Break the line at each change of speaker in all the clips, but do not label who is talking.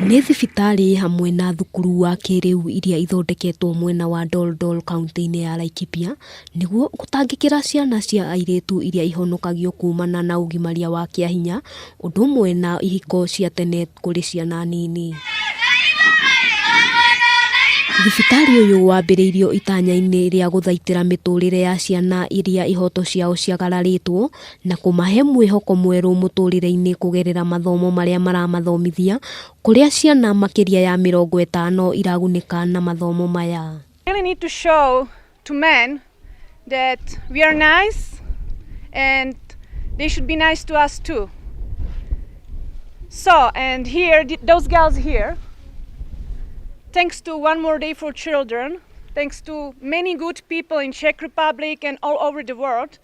Nĩ thibitarĩ hamwe na thukuru wa kĩrĩu iria ithondeketwo mwena wa Doldol kauntĩ-inĩ ya Laikipia nĩguo gũtangĩkĩra ciana cia airĩtu iria ihonokagio kumana na ũgimaria wa kĩahinya ũndũ ũmwe na ihiko cia tene kũrĩ ciana nini. Thibitarĩ ũyũ wambĩrĩirio itanya-inĩ rĩa gũthaitĩra mĩtũrĩre ya ciana iria ihoto ciao ciagararĩtwo na kũmahe mwĩhoko mwerũ mũtũrĩre-inĩ kũgerera mathomo marĩa maramathomithia kũrĩa ciana makĩria ya 50 iragunĩka na mathomo maya.
Really need to show to men that we are nice and they should be nice to us too. So, and here, those girls here, thanks to One More Day for Children, thanks to many good people in Czech Republic and all over the world,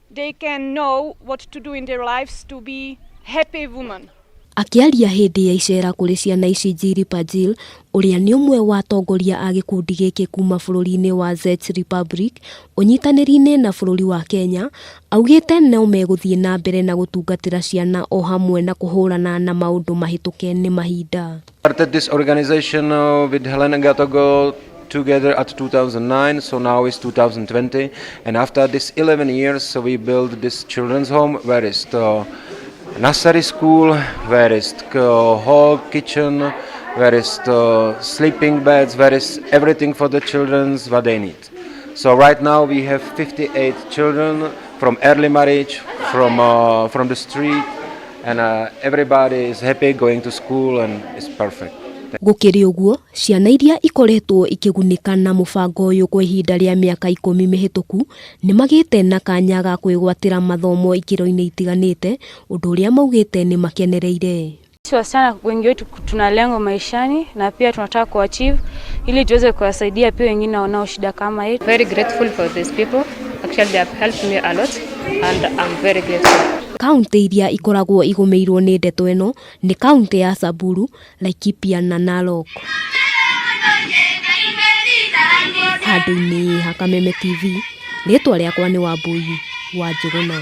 they can know what to do in their lives to be happy women.
Akĩaria hĩndĩ ya icera kũrĩ ciana ici Jiri Pajil, ũrĩa nĩ ũmwe wa atongoria a gĩkundi gĩkĩ kuma bũrũri-inĩ wa Czech Republic ũnyitanĩri-inĩ na bũrũri wa Kenya, augĩte no megũthiĩ na mbere na gũtungatĩra ciana o hamwe na kũhũrana na maũndũ mahĩtũke nĩ mahinda.
Started this organization with Helena Gatogo together at 2009, so now it's 2020, and after this 11 years, so we built this children's home where is the nursery school, where is the hall, kitchen, where is the sleeping beds, where is everything for the children what they need. So right now we have 58 children from early marriage, from the street, and everybody is happy going to school and it's perfect.
Gũkĩrĩ ũguo, ciana iria ikoretwo ikĩgunĩka na mũbango ũyũ kwa ihinda rĩa mĩaka 10 mĩhĩtũku nĩ magĩte na kanya ga kwĩgwatĩra mathomo ikĩro-inĩ itiganĩte, ũndũ ũrĩa maugĩte nĩ makenereire.
Sisi wasichana wengi wetu tuna lengo maishani na pia tunataka kuachieve ili tuweze kuwasaidia pia wengine wanao shida kama yetu.
Very grateful for these people. Actually, they have helped me a lot and I'm very grateful.
Kaunti iria ikoragwo igũmĩirwo nĩ ndeto ĩno nĩ kaunti ya Samburu, Laikipia na Narok. Handũ-inĩ ha Kameme TV, rĩtwa rĩakwa nĩ Wambui wa Njũgũna.